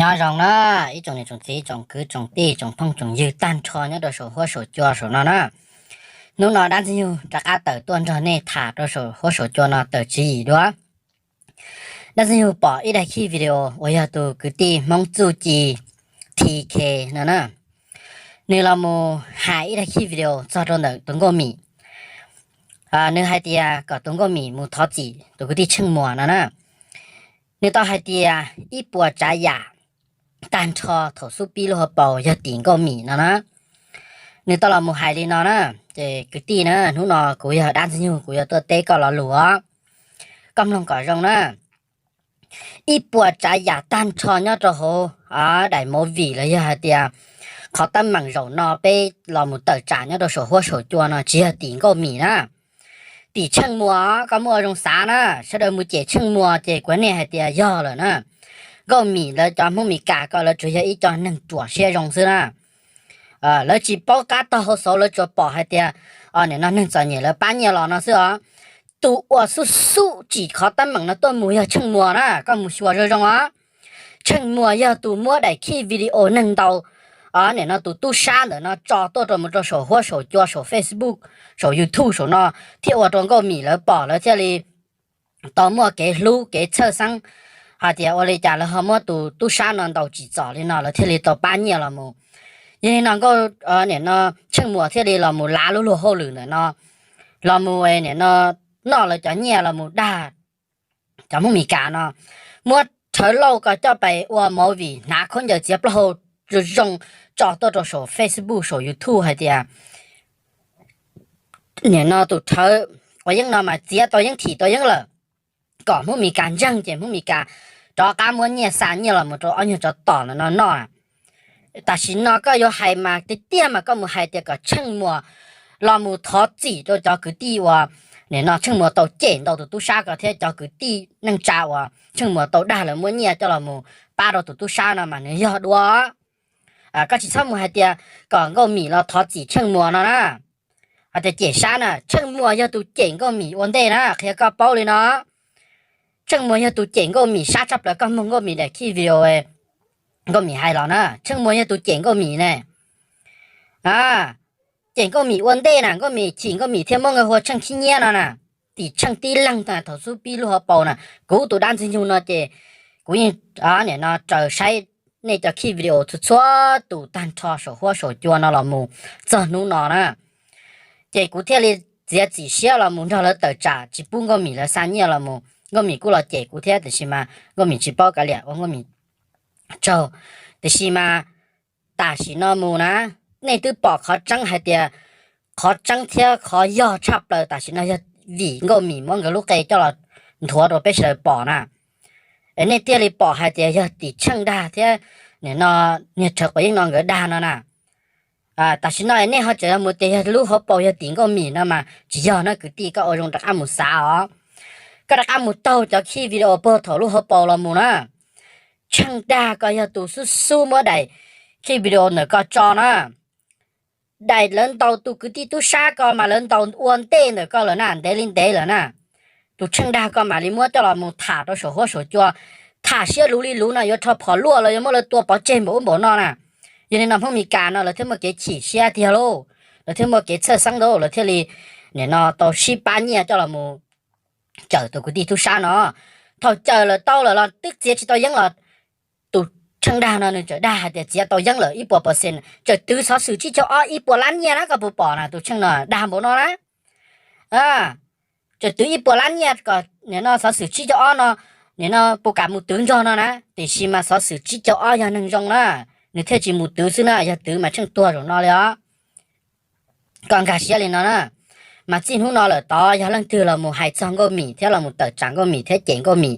Nyob zoo na, ib tsoom niam tsoom txiv, tsoom kwv tsoom tij, tsoom phooj tsoom ywg tag nrho nyob rau saum huab saum cua saum no na. Hnub no dab ntxwg nyoog rov qab tawm tuaj nrog nej tham rau saum huab saum cua no tawm tswv yim dua. Dab ntxwg nyoog pom ib daim khib video uas yog tus kwv tij Hmoob Txuj Ci T K no na, nws los mus hais ib daim khib video txog rau ntawm tus Nkauj Mim. Nws hais tias kom tus Nkauj Mim mus thov txim tus kwv tij Tsheej Muas no na. Nws tau hais tias ib puas tsav yam tag nrho thaum xub pib lub hauv paus yog tim Nkauj Mim no na. Nws tau los mus hais li no na. Ces kwv tij na, hnub no kuv yog dab ntxwg nyoog, kuv yuav tuaj teb koj lo lus os, koj mloog kom zoo na. Ib puas tsav yam tag nrho nyob rau hauv daim movie los yog hais tias qhov teeb meem zaum no peb los mus tawm tsam nyob rau saum huab saum cua no tsis yog tim Nkauj Mim na, tim Tsheej Muas. Koj muaj ua zoo xav na, sawv daws mus cem Tsheej Muas ces kuv nej hais tias yog lawm na. Nkauj Mim lawv cov Hmoob Mes Kas ko lawv tsuas yog ib co neeg ruam siab zoo xwb na. Lawv tsis paub qab tog hauv xauv, lawv tsuas pom hais tias nim no neeg txom nyem lawv pab nyiaj los no xwb os. Tus uas xub xub tsim qhov teeb meem no tuaj mus yog Tsheej Muas na, koj mus xyuas zoo zoo os. Tsheej Muas yog tus muab daim khib video neeg ntaus nim no tus tub sab ntawm no tso tuaj rau mus rau saum huab saum cua, saum Facebook, saum YouTube saum no, thiaj ua rau Nkauj Mim lawv pom, lawv thiaj li tau muaj kev hlub kev txhawj xeeb hais tias ua li cas lawv ho muab tus tub sab no ntaus tsim txom li no, lawv thiaj li tau pab nyiaj los mus. Yog li no Nkauj, nim no Tsheej Muas thiaj li los mus lav lub luag hauj lwm ntawm no, los mus nim no noj lawv cov nyiaj los mus dag cov Hmoob Mes Kas no, muab Rhawv Lauj ko coj pais ua movie, hnav khaub ncaws txiav plaub hau zoo zoo tso tuaj rau saum Facebook saum YouTube hais tias nim no tus Rhawv Quav Yeeb no mas txiav tau yeeb thim tau yeeb lawm, kom Hmoob Mes Kas ntseeg ces Hmoob Mes Kas rov qab muab nyiaj xa nyiaj los mus rau ob nyuag tsov tom ntawm no noj. Tam sim no koj yuav hais mas tiag tiag mas koj mus hais tias kom Tsheej Muas los mus thov txim rau cov kwv tij uas nim no Tsheej Muas tau cem ntau tus tub sab ko thiab cov kwv tij neej tsa uas Tsheej Muas tau dag lawv muab nyiaj coj los mus pab rau tus tub sab no mas nws yog dua. Koj tsis txhob mus hais tias kom Nkauj Mim los thov txim Tsheej Muas no na. Hais tias cem sab na, Tsheej Muas yog tus cem Nkauj Mim ua ntej na, qhia koj paub li no. Tsheej Muas yog tus cem Nkauj Mim sab tshaj plaws, koj mloog Nkauj Mim daim khib video, Nkauj Mim hais los na, Tsheej Muas yog tus cem Nkauj Mim ne. Cem Nkauj Mim ua ntej na, Nkauj Mim chim Nkauj Mim thiaj muab nkawd hu ua Tsheej Khib Nyiab no na. Tim Tsheej tib leeg thaum xub pib lub hauv paus na, kuv tus dab ntxwg nyoog no ces kuv yeej nim no raws saib nej cov khib video txhua txhua tus tag nrho saum huab saum cua no los mus txog hnub no na. Ces kuv thiaj li txiav txim siab los mus nrog lawv tawm tsam tsis pub Nkauj Mim lawv xa nyiaj los mus. Nkauj Mim kuj los cem kuv thiab tiam sis mas Nkauj Mim tsis paub kav liam ua Nkauj Mim tsaug. Tiam sis mas tam sim no mus na, nej twb pom qhov tseeb hais tias qhov tseeb thiab qhov yog tshaj plaws tam sim no yog vim Nkauj Mim muab nkawd lub qe coj los nthuav rau peb sawv daws pom na. Es nej thiaj li pom hais tias yog tim Tsheej dag thiab nim no niag Rhawv Quav Yeeb no nkawd dag no na. Tam sim no nej ho tseem yog mus tias yog lub hauv paus yog tim Nkauj Mim no mas tsis yog na kwv tij, koj ua zoo rov qab mus xav os. Koj rov qab mus taug cov khib video puag thaum lub hauv paus los mus na. Tsheej dag ko yog tus xub xub muab daim khib video ntawm ko tso na. Daim lawv ntaus tus kwv tij tub sab ko mas lawv ntaus ua ntej ntawm ko lawm na, ntev li ntev lawm na. Tus Tsheej dag ko mam li muab coj los mus tham rau saum huab saum cua, tham siab luv li luv no yuav rho phom luaj los yuav muab lawv tua pov tseg npaum ub npaum no na. Yog li no Hmoob Mes Kas no lawv thiaj muaj kev chim siab tiag lauj, lawv thiaj muaj kev txhawj xeeb lauj, lawv thiaj li nim no tau sib pab nyiaj coj los mus cawm tus kwv tij tub sab no. Thaum cawm lawm tau lawm los twb txiav tsis tau yeeb los tus Tsheej dag no nws tseem dag hais tias txiav tau yeeb lawm ib puas percent, tseem twv xov xwm tsib caug ob ib puas lab nyiaj na, koj puas pom na, tus Tsheej no dag npaum no na. Tseem twv ib puas lab nyiaj kom nim no xov xwm tsib caug ob no, nim no puas kam mus twv nrog no na, tiam sis mas xov xwm tsib caug ob yog neeg zoo na, nws thiaj tsis mus twv xwb na, yog twv mas Tsheej tuag zaum no li os. Koj nkag siab li no na, mas txij hnub no lawm tod yog leej twg los mus hais txog Nkauj Mim thiab los mus tawm tsam Nkauj Mim thiab cem Nkauj Mim,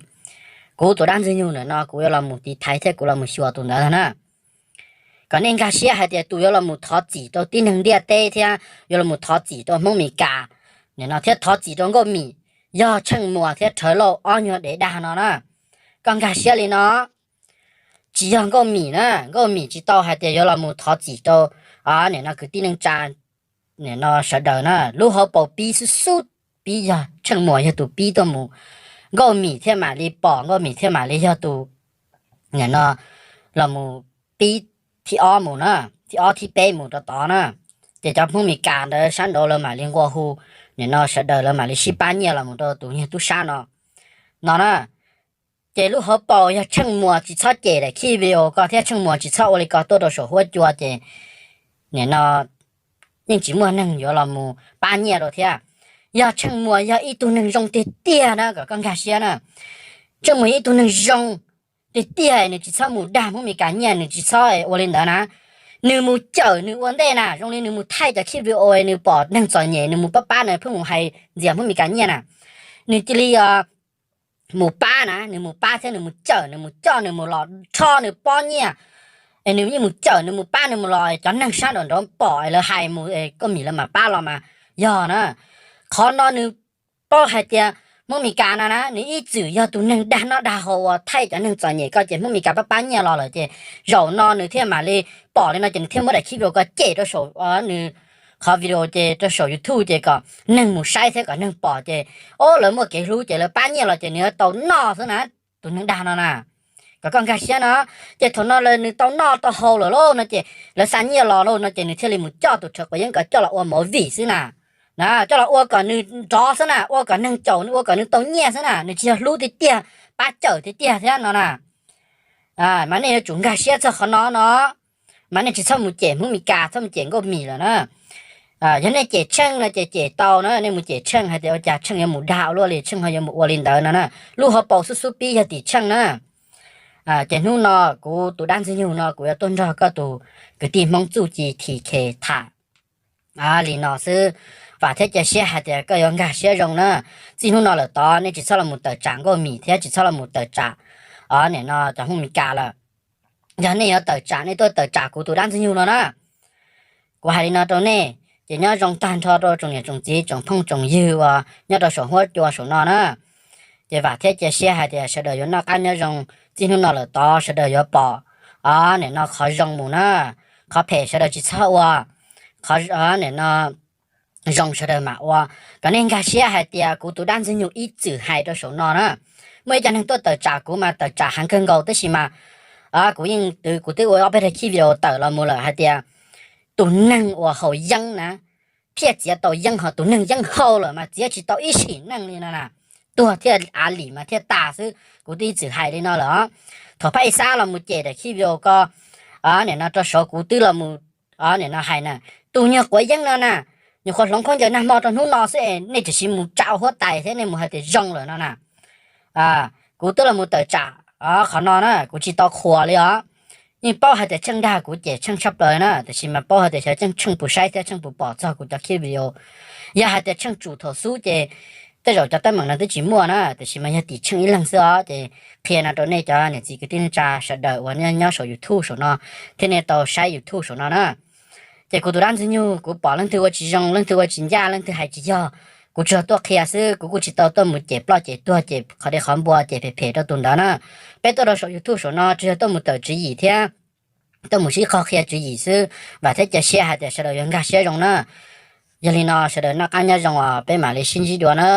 kuv tus dab ntxwg nyoog ntawm no kuv yuav los mus tiv thaiv thiab kuv los mus xyuas tus ntawd na. Kom nej nkag siab hais tias tus yuav los mus thov txim rau tib neeg ntiaj teb thiab yuav los mus thov txim rau Hmoob Mes Kas nim no thiab thov txim rau Nkauj Mim, yog Tsheej Muas thiab Rhawv Lauj ob nyuag dev dag no na. Koj nkag siab li no, tsis yog Nkauj Mim na, Nkauj Mim tsis tau hais tias yuav los mus thov txim rau nim no kwv tij neej tsa nim no sawv daws na. Lub hauv paus pib xub xub pib yog Tsheej Muas yog tus pib tuaj mus, Nkauj Mim thiaj mam li pom, Nkauj Mim thiaj mam li yog tus nim no los mus pib thib ob mus na, thib ob thib peb mus rau tod na. Ces cov Hmoob Mes Kas ntawd sab nraud lawv mam li nqua hu, nim no sawv daws lawv mam li sib pab nyiaj los mus rau tus niag tub sab no, no na. Ces lub hauv paus yog Tsheej Muas tsis txhob cem daim khib video ko thiab, Tsheej Muas tsis txhob ua li ko tuaj rau saum huab cua ces nim no yeej tsis muaj neeg yuav los mus pab nyiaj rau thiab. Yog Tsheej Muas yog ib tug neeg zoo tiag tiag na, kom koj nkag siab na, Tsheej Muas yog ib tug neeg zoo tiag tiag, nws tsis txhob mus dag Hmoob Mes Kas nyiaj, nws tsis txhob ua li ntawd na. Nws mus cawm nws ua ntej na, zoo li nws mus thaij cov khib video nws pom neeg txom nyem nws mus pab pab na, pheej mus hais ntxias Hmoob Mes Kas nyiaj na. Nws cia li mus pab na, nws mus pab thiab nws mus cawm, nws mus coj nws mus los rho nws pob nyiaj, es nws yeej mus cawm nws mus pab nws mus los, cov neeg sab nraum nraud pom lawv hais mus koj mim lawv mam pab los mas yog na. Qhov no nws paub hais tias Hmoob Mes Kas no na nws ib txwm yog tus neeg dag noj dag haus uas thaij cov neeg txom nyem ko ces Hmoob Mes Kas pab pab nyiaj los lawm ces zaum no nws thiaj mam li pom li no ces nws thiaj muab daim khib video ko cem rau saum nws qhov video ces rau saum YouTube ces kom neeg mus saib thiab kom neeg pom ces, o, lawv muaj kev hlub ces lawv pab nyiaj los ces nws yuav tau noj xwb na. Tus neeg dag no na, kom koj nkag siab no, ces thaum no lawv nws tau noj tau haus lawm lauj no ces lawv xa nyiaj los lauj no ces nws thiaj li mus coj tus rhawv quav yeeb ko coj los ua movie xwb na. Na, coj los ua kom nws nrov xwb na, ua kom neeg caum nws, ua kom nws tau nyiaj xwb na, nws tsis yog hlub tiag tiag, pab cawm tiag tiag thiab no na. Mas nej yuav tsum nkag siab txog qhov no no, mas nej tsis txhob mus cem Hmoob Mes Kas, txhob mus cem Nkauj Mim lawm na. Yog nej cem Tsheej no ces cem tau na, nej mus cem Tsheej hais tias ua cas Tsheej yuav mus dag ua luaj li, Tsheej ho yuav mus ua li ntawd no na. Lub hauv paus xub xub pib yog tim Tsheej na. Ces hnub no kuv tus dab Ntxwg Nyoog no kuv yuav tuaj nrog koj tus kwv tij Hmoob Txuj Ci Thim Khes tham li no xwb. Vam thiab cia siab hais tias koj yuav nkag siab zoo na. Txij hnub no lawm tod nej tsis txhob los mus tawm tsam Nkauj Mim thiab tsis txhob los mus tawm tsam, o, nim no cov Hmoob Mes Kas lawm. Yog nej yuav tawm tsam nej tuaj tawm tsam kuv tus dab Ntxwg Nyoog no na. Kuv hais li no rau nej, ces nyob zoo tag nrho rau tsoom niam tsoom txiv tsoom phooj tsoom ywg uas nyob rau saum huab cua saum no na. Ces vam thiab cia siab hais tias sawv daws yuav noj qab nyob zoo, txij hnub no lawm tod sawv daws yuav pom, o, nim no qhov zoo mus na, qhov phem sawv daws tsis txhob ua, qhov, o, nim no zoo sawv daws mam ua. Kom nej nkag siab hais tias kuv tus dab Ntxwg Nyoog ib txwm hais rau saum no na, muaj ib co neeg tuaj tawm tsam kuv mas tawm tsam heev kawg nkaus tab sis mas kuv yeej twv, kuv twb ua ob peb daig khib video tawm los mus lawm hais tias tus neeg uas haus yeeb na thiaj txiav tau yeeb, ho tus neeg yeeb hau lawm mas txiav tsis tau ib sim neej li no na. Tuag thiaj av lim mas thiaj tas xwb, kuv twb ib txwm hais li no lawm os. Thaum Phaj Ib Xab los mus cem daim khib video ko, nim no rau saud kuv twb los mus, nim no hais na, tus nyuag quav yeeb no na, nyuam qhuav hloov khaub ncaws nag hmo rau hnub no xwb es nej tseem mus tsa huab tais thiab nej mus hais tias zoo lawm no na. Kuv twb los mus tawm tsam qhov no na, kuv tsis tau qhuas li os. Yeej paub hais tias Tsheej dag kuv ces Tsheej tshaj plaws na, tiam sis mas paub hais tias xyov Tsheej, Tsheej puas saib thiab Tsheej puas pom txog kuv cov khib video. Yog hais tias Tsheej tsum thaum xub ces tej zaum cov teeb meem no twb tsis muaj na, tiam sis mas yog tim Tsheej ib leeg xwb os. Ces qhia no rau nej cov niam txiv kwv tij neej tsa sawv daws uas nyob saum YouTube saum no thiab nej tau saib YouTube saum no na. Ces kuv tus dab Ntxwg Nyoog kuv pom leej twg ua tsis zoo, leej twg ua tsis ncaj, leej twg hais tsis yog, kuv tsuas yog tuaj qhia xwb, kuv kuj tsis tau tuaj mus cem ploj cem tuag, cem qhov dej qhov npua, cem phem phem rau tus ntawd na. Peb tuaj rau saum YouTube saum no tsuas yog tuaj mus tawm tswv yim thiab tuaj mus sib qog qhia tswv yim xwb. Vam thiab cia siab hais tias sawv daws yuav nkag siab zoo na. Yog li no sawv daws noj qab nyob zoo os, peb mam li sib ntsib dua na.